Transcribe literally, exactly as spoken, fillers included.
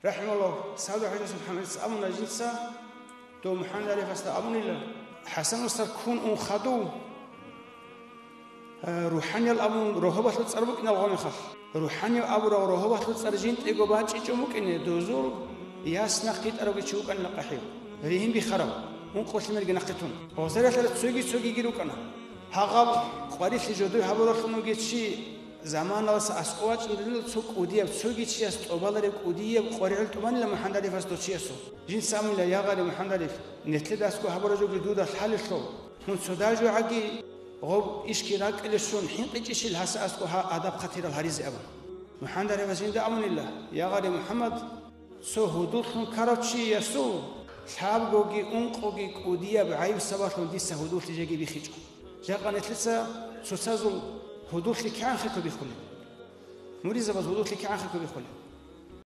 РахӀималлагь, Савду хӀажияс МухӀаммадица абуна жинца, дов МухӀаммад ГӀарифасда абунила, ХӀасан устар ккун ун хадув, э, рухӀаниял абун рогьобалъул цӀар букӀинал гъомехалъ. РухӀанияв абурав рогьобалъул цӀар жинтӀего бачӀичӀо букӀине, дозул яс нахъ йитӀаравги чи вукӀанила къахӀив, ригьин бихарав, ункъо-лъимерги нахъе тун. Гъозаралъала цоги-цогиги рукӀана. Гьагъаб къварилъи жодой гьабуралъун вугев чи заманалъ аскӀов вачӀун дилан цо кӀудияб, цоги чияс тӀобалареб кӀудияб къваригӀел тӀубанила МухӀаммад ГӀарифас дов чиясул. Жинца абунила, я гъари МухӀаммад ГӀариф, нилъеда аскӀов гьабураб жоги дуда лъалелъул, мун цо дажогӀаги гъоб ишги ракӀалде щун хӀинкъичӀищил гьаса аскӀов гьа адаб-хатирал гьаризе абун. МухӀаммад ГӀарифас жинда абунила, я гъари МухӀаммад, цо гьудуллъун ккарав чиясул лъабгоги ункъоги кӀудияб гӀайиб сабаблъун дица гьудуллъи жеги бихичӀо. Жакъа нилъеца цоцазул гьудуллъи кигӀан хехго биххулеб? Муридзабаз гьудуллъи кигӀан хехго биххулеб?